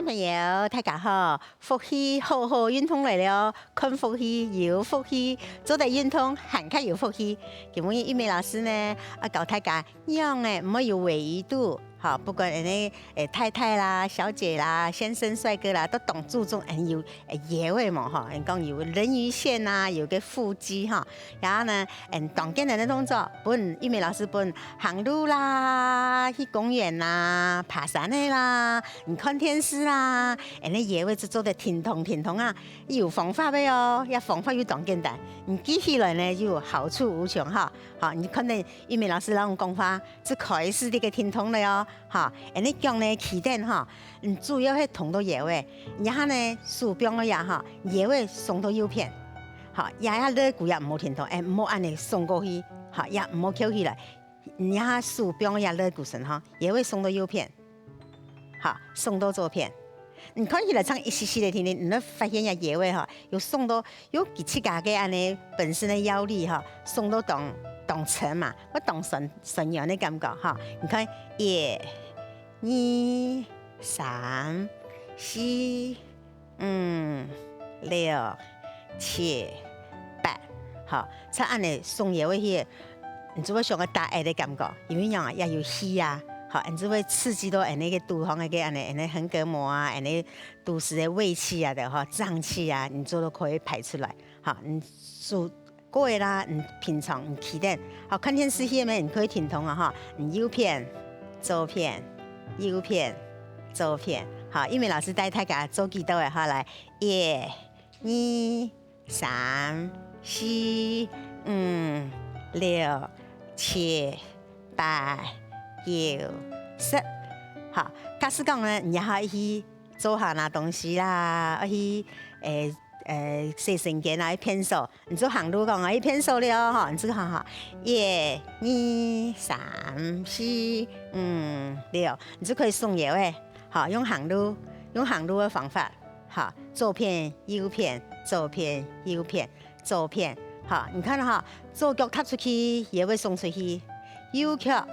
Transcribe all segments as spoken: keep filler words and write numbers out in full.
朋友，大家好！福氣好好運動來了，看福氣有福氣，做得運動還較有福氣。今晡日玉美老師呢，愛教大家仰仔毋好有鮪魚肚，吼，不管恁仔，欸，太太啦、小姐啦、先生、帥哥啦，都當注重恁有，欸，腰仔無吼，恁講有人魚線啊，有個腹肌吼，然後呢，嗯，當簡單个動作，分玉美老師分行路啦、去公園啦、爬山个啦、 你看電視啊，恁仔腰仔就做得停動停動啊，有方法个哦，這方法又當簡單，你記起來呢，又好處無窮哈。好，你看到玉美老師摎講話，就開始這個停動了哦。好，恁仔腳呢，企等哈，你主要係動到腰仔，然後呢，手放到這哈，腰仔送到右片。好，這下肋骨也毋好停動，欸，毋好恁仔送過去，好，也毋好翹起來，你這下手放到這肋骨脣哈，腰仔送到右片。 好，送到左片。你看起來像一息息个，定定，你會發現這腰仔吼，有送到，有佢自家个恁仔本身个腰力吼，送到當，當沉嘛，會當痠，痠軟个感覺吼。你看，一、二、三、四、五、六、七、八，好，像恁仔送腰仔去， 你就會想愛打𫣆个感覺，因為仰啊，也有氣啊，好，恁就會刺激到𫣆个肚項个恁仔，恁仔橫膈膜啊，恁仔肚屎个胃氣啊，著吼，脹氣啊，你就都可以排出來，好，你手過仔啦，你平常你企等，好，看電視戲咩，你可以停動啊，哈，你右片、左片、右片、左片，好，玉美老師帶大家做幾到仔，好，來，一、二、 三、四、五、六、七、八、九、十。好，假使講呢，你還愛去做下拿東西啦，愛去，欸，欸，洗身間啊，去便所，你就行路講啊，去便所了吼，你就行哈，一、二、三、四、五、六，你就可以送腰仔，好，用行路，用行路个方法。 好，左片、右片、左片、右片、左片。好，你看哈，左腳踏出去，腰仔送出去，右腳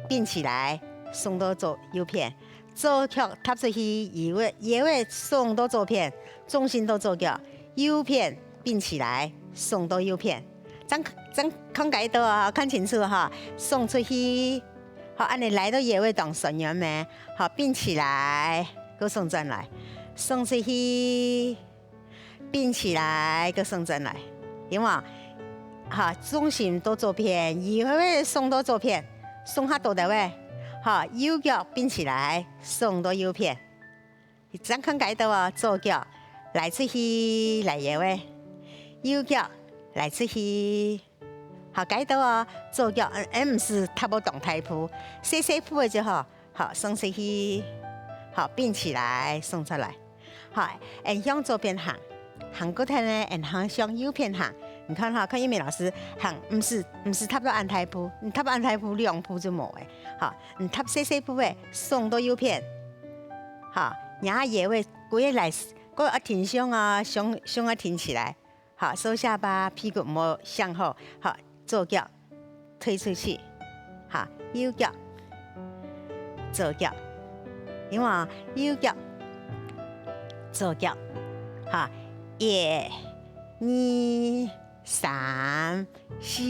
併起來，送到左，右片，左腳踏出去，腰仔，腰仔送到左片，重心到左腳，右片併起來，送到右片。正，正看該到啊，看清楚哈，送出去，好，恁仔拉到腰仔當痠軟咩？好，併起來，過送轉來，送出去， 併起來，過送轉來，有無？好，重心到左片，腰仔送到左片，送下到兜仔，好，右腳併起來，送到右片。正看該到哦，左腳拉出去，拉腰仔，右腳拉出去， 好，該到哦，左腳，嗯，嗯，毋使踏到當大步，細細步仔就好。好，送出去，好，併起來，送出來。好，𫣆向左片行，行過頭呢，𫣆行向右片行。你看哈，看玉美老師行，毋使，毋使踏到恁大步，你踏恁大步兩步就無了。好，你踏細細步仔，送到右片。好，然後腰仔，過仔來，過仔愛挺胸啊，胸，胸愛挺起來。 好，收下巴，屁股莫向後。好，左腳推出去。好，右腳，左腳，另外右腳，左腳。好，一、二、三、四、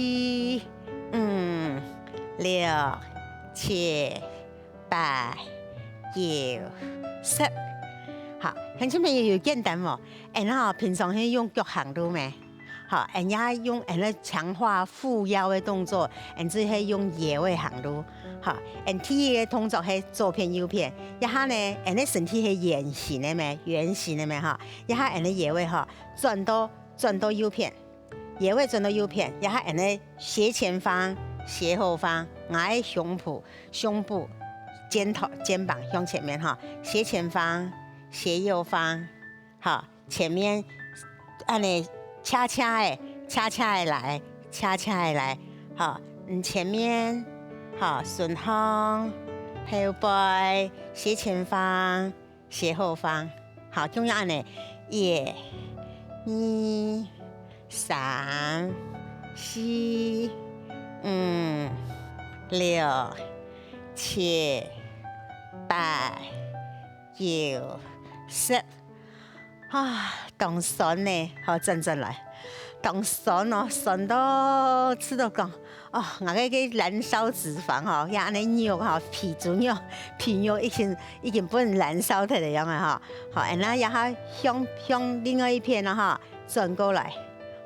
五、六、七、八、九、十。好，鄉親朋友有簡單無？ 𫣆吼，平常係用腳行路咩？好，𫣆也用𫣆个強化副腰个動作，𫣆就係用腰仔行路。好，𫣆第一个動作係左片右片，這下呢，𫣆个身體係圓形个咩？圓形个咩？哈，這下𫣆个腰仔吼，轉到，轉到右片，腰仔轉到右片，這下𫣆个斜前方、斜後方，𠊎个胸脯、胸部、肩頭、肩膀向前面哈，斜前方、斜右方，好， 前面恁仔恰恰仔，恰恰仔來，恰恰仔來，好，嗯，前面，好，順風，後背，斜前方，斜後方，好，共樣恁仔，一、二、三、四、五、六、七、八、 九、十。啊，當痠呢，好，轉轉來，當痠哦，痠到試著講，哦，𠊎个个燃燒脂肪吼，也恁呢肉吼，皮豬肉、皮肉已經已經分燃燒忒个樣个吼，好，然後這下向向另外一片了吼，轉過來，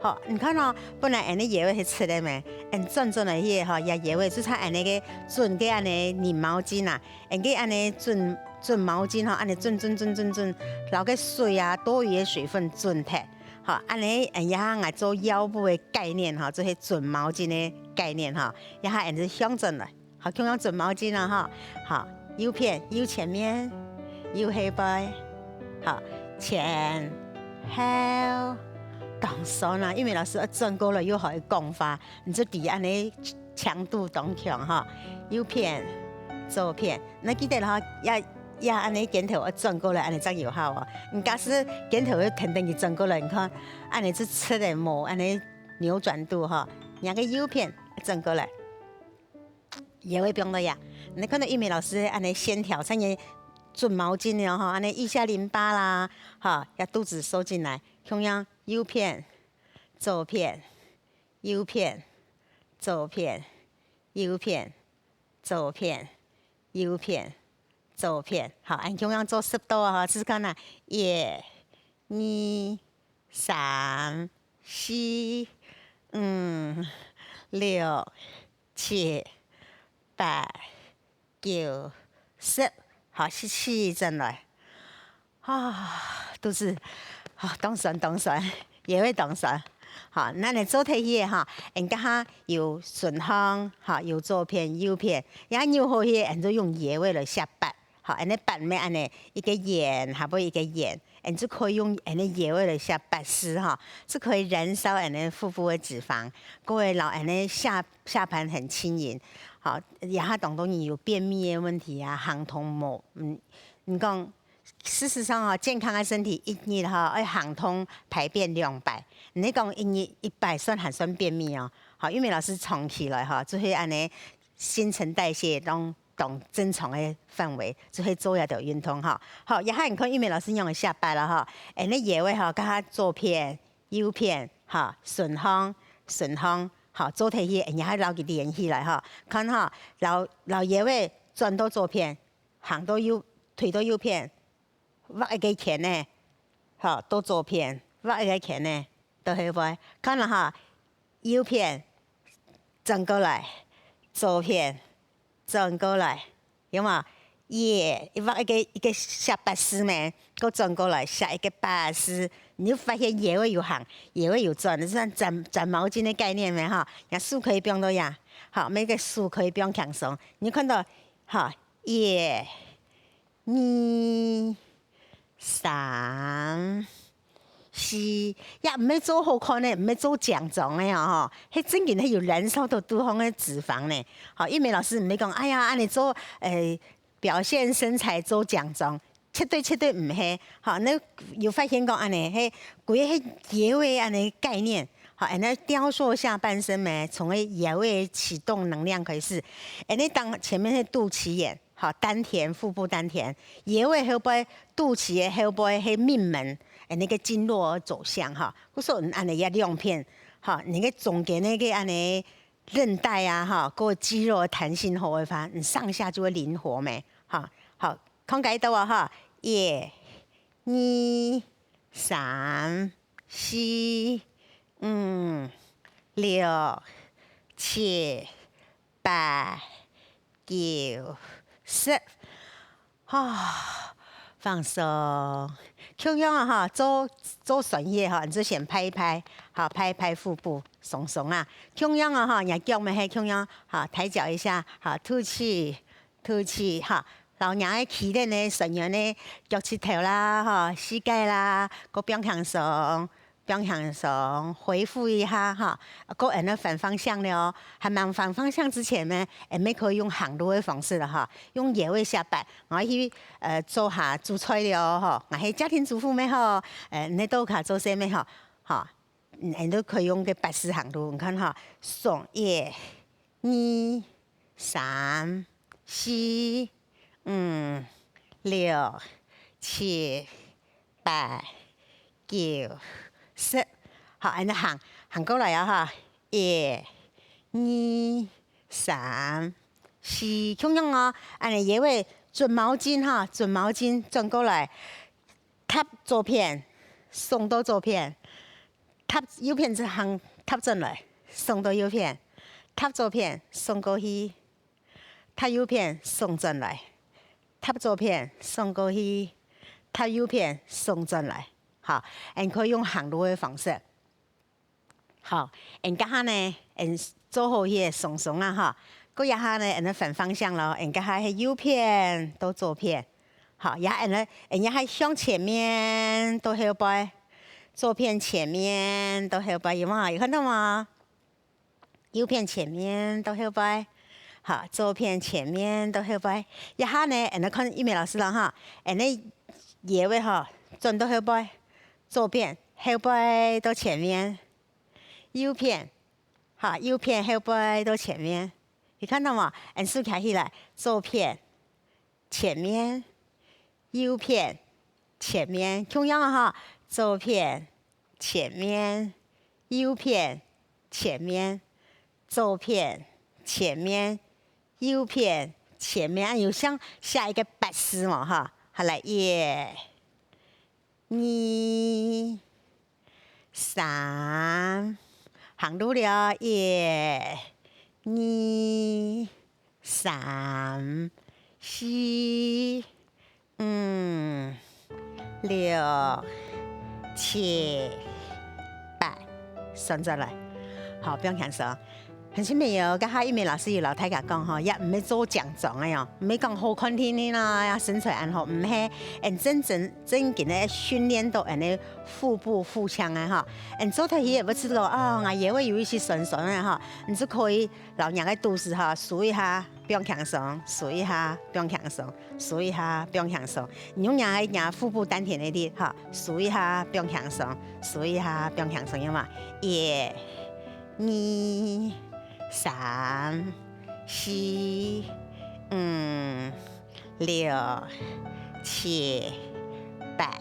好，你看哦，本來恁呢腰仔係直个咩，恁轉轉來去吼，也腰仔就像恁呢个準个恁呢領毛巾啊， 恁个恁呢準準毛巾吼，恁呢準準準準準，摎个水啊，多餘个水分準忒。吼，恁呢，嗯，這下𠊎做腰部个概念吼，就係準毛巾个概念吼，這下恁呢向轉來，好，共樣準毛巾啊吼，好，右片，右前面，右後背，好，前後，當痠啊，因為老師愛轉過來又好講話，你就知恁呢 強度當強吼，右片、左片。你記得吼，也也恁呢肩頭愛轉過來，恁呢正有效哦。你假使肩頭愛跈等佢轉過來，你看，恁呢就直个無恁呢扭轉度吼。你个右片轉過來，腰仔放到這。你看到玉美老師恁呢線條，像你準毛巾了吼，恁呢腋下淋巴啦，吼，也肚子收進來，共樣右片、左片、 右片、左片、右片、左片、右片、左片。好，恁共樣做十到啊，試看啊，一、二、三、四、五、六、七、八、九、十。好，吸氣轉來。 啊，肚子，啊，當痠當痠，腰仔當痠。好，恁呢做忒去个吼，𠊎這下有順向，吼，有左片、右片，也扭好去，𠊎就用腰仔來寫八。好，恁呢八乜恁呢，一個圓，下背一個圓，𠊎就可以用恁呢腰仔來寫八字吼，就可以燃燒𠊎个腹部个脂肪，過會摎𠊎个下下盤很輕盈。好，這下當多人有便秘个問題啊，行動無，嗯，你講 事實上吼，健康个身體一日吼愛行動排便兩擺，你講一日一擺算還算便秘哦。好，玉美老師長期來吼，就係恁呢新陳代謝當當正常个範圍，就係做這條運動吼。好，這下你看玉美老師仰仔寫八了吼，恁呢腰仔吼，佮下左片、右片，吼，順向、順向，吼，做忒去，恁呢還摎佢連起來吼，看吼，摎摎腰仔轉到左片， 行到右，推到右片，畫一個圈仔，吼，到左片，畫一個圈仔，到後背，看了吼，右片，轉過來，左片，轉過來，有無？耶，畫一個一個寫八字咩，過轉過來寫一個八字，你就發現腰仔有行，腰仔有轉，就像展展毛巾个概念咩吼，若手可以放到這，吼，每個手可以放輕鬆，你看到，吼， 一、二、三、四，也毋係做好看个，毋係做強壯个哦，吼，係正經係有燃燒到肚項个脂肪呢。吼，玉美老師毋係講，哎呀，恁呢做，誒，表現身材做強壯，絕對絕對毋係。吼，你有發現講恁呢，係歸個係腰仔恁呢概念，吼，恁呢雕塑下半身咩，從个腰仔啟動能量開始，恁呢當前面係肚臍眼， 吼，丹田，腹部丹田，腰仔後背，肚臍个後背係命門，誒，該個經絡走向吼。故所恁呢也兩片，吼，你个中間个恁呢韌帶啊，吼，該個肌肉个彈性好个話，你上下就會靈活咩，吼。好，看該到啊，吼，一、二、三、四、五、六、七、 八、九、十。啊，放鬆。共樣啊，吼，做做痠个吼，你就先拍一拍，好，拍一拍腹部，鬆鬆啊。共樣啊，吼，若腳乜係共樣，好，抬腳一下，好，吐氣，吐氣，哈。摎若个企等个痠軟个腳趾頭啦，吼，膝蓋啦，過放輕鬆。 放輕鬆，恢復一下哈。啊，過恁呢反方向了哦，還吂反方向之前呢，恁呢可以用行路个方式了哈，用腰仔寫八，𠊎去，呃，做下煮菜了哦，吼，𠊎係家庭主婦咩吼，呃，你都卡做事咩吼，吼，嗯，恁都可以用个八字行路，你看哈，送一、二、三、四、五、六、七、八、九、十。好，恁樣行，行過來啊哈，一、二、三、四，共樣哦，恁樣也會準毛巾哈，準毛巾轉過來，貼左片，送到左片，貼右片就行，貼轉來，送到右片，貼左片，送過去。 貼右片送轉來，貼左片送過去，貼右片送轉來。好，𠊎可以用行路个方式。好，𠊎這下呢，𠊎做好佢个鬆鬆啊哈，過一下呢，𠊎反方向咯，𠊎這下係右片到左片。好，也𠊎𠊎這下向前面到後背，左片前面到後背，有無？有看到無？ 右片前面到後背，好，左片前面到後背。這下呢，𠊎等看玉美老師了哈，𠊎等个腰仔哈，轉到後背，左片後背到前面，右片，好，右片後背到前面。你看到無？𠊎等手擎起來，左片，前面，右片，前面，共樣啊哈，左片， 前面，右片，前面，左片，前面，右片，前面，有像寫一個八字無哈？好，來，一、二、三，行路了，一、二、三、四、 五、六、七、八，算轉來。好，放輕鬆。鄉親朋友，這下玉美老師有摎大家講吼，也毋係做強壯个哦，毋係講好看定定啦，也身材恁好，毋係，𠊎等真正正經个訓練到𠊎等个腹部腹腔个吼。𠊎等做忒去也毋會知道哦，𠊎腰仔有一息痠痠个吼，你就可以摎若个肚屎吼，收一下，放輕鬆，收一下，放輕鬆。 收一下，放輕鬆。你用若个若腹部丹田个力，哈，收一下，放輕鬆，收一下，放輕鬆，有無？一、二、三、四、五、六、七、八，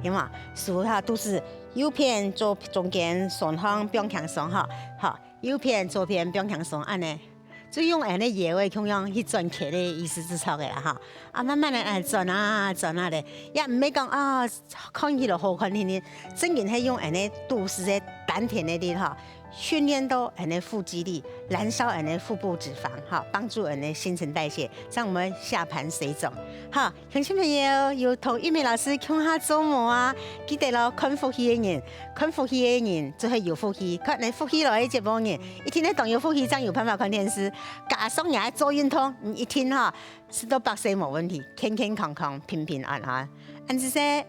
有無？收一下肚屎，右片、左、中間、上項放輕鬆，哈，好，右片、左片放輕鬆，恁呢。 就用𠊎等个腰仔共樣去轉圈个意思就著个啦哈。啊，慢慢个恁轉啊轉啊咧，也毋係講啊看起來好看定定，正經係用𠊎等个肚屎个丹田个力哈，訓練到𠊎等个腹肌力，燃燒𠊎等个腹部脂肪哈，幫助𠊎等个新陳代謝，這樣我們下盤水腫哈。 鄉親朋友，有同玉美老師共下做無啊？記得咯，看福氣个人，看福氣个人就係有福氣，看你福氣來个節目人，一定係當有福氣，正有辦法看電視。加上你還做運動，你一定哈，食到百歲無問題，健健康康，平平安安。恁仔細。